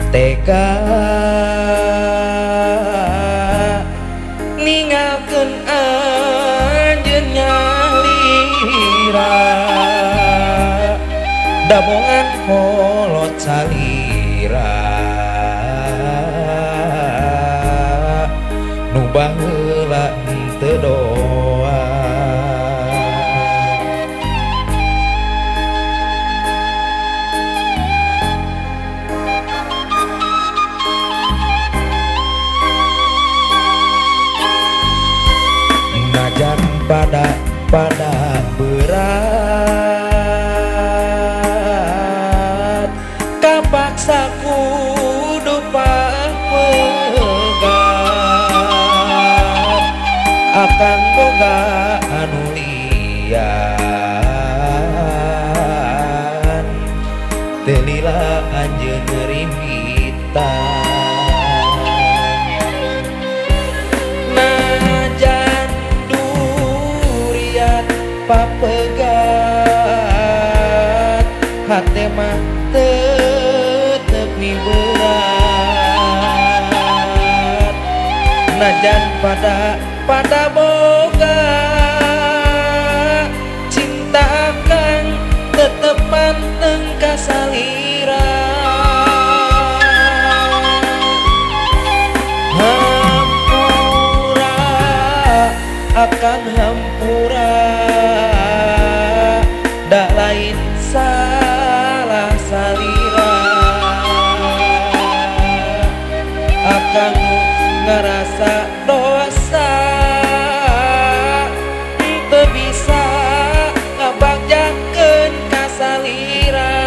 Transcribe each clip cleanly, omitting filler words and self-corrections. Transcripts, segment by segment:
Tega ninggalkeun anjeun nyalira dabongan kolot salira nu baheula teu doa. Najan pada berat kapaksa kudu papegat akang boga anu lian teu lila anjeun rimbitan. Najan duriat papegat hate mah tetep miberat. Najan pada boga cinta akang tetep panteng ka salira. Hampura akang hampura dak lain salah salira. Akang ngerasa dosa teu bisa ngabagjakeun ka salira.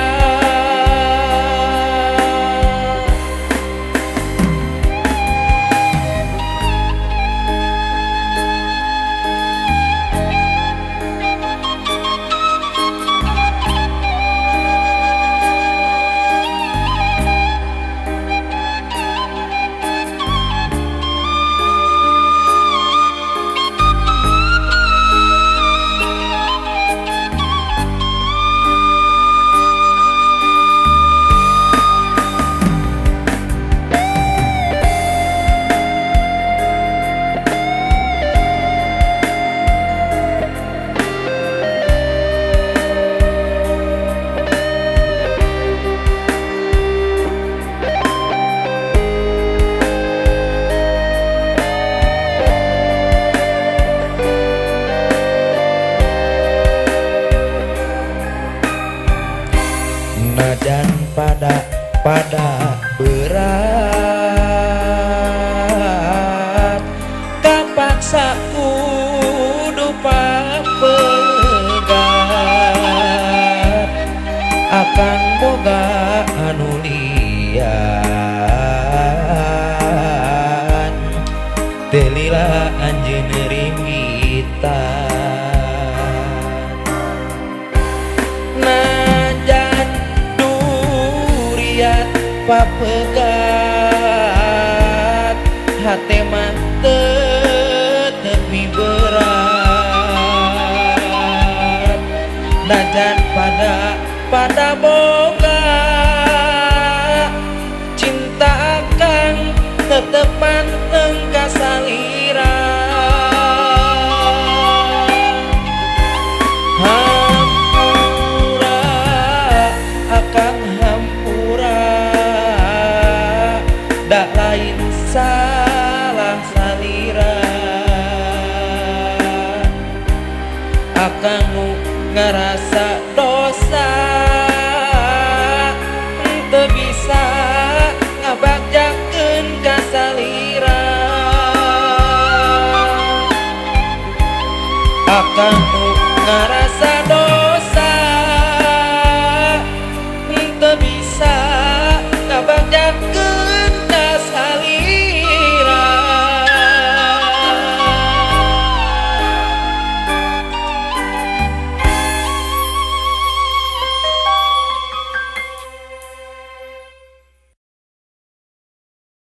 Najan pada berat kapaksa kudu papegat akang boga anu lian teu lila anjeun rimbitan. Najan duriat papegat hate mah tetep miberat. Najan pada boga cinta akang tetep panteng ka salira. Hampura akang hampura dak lain salah salira. Akang nu ngerasa dosa teu bisa ngabagjakeun ka salira. Akang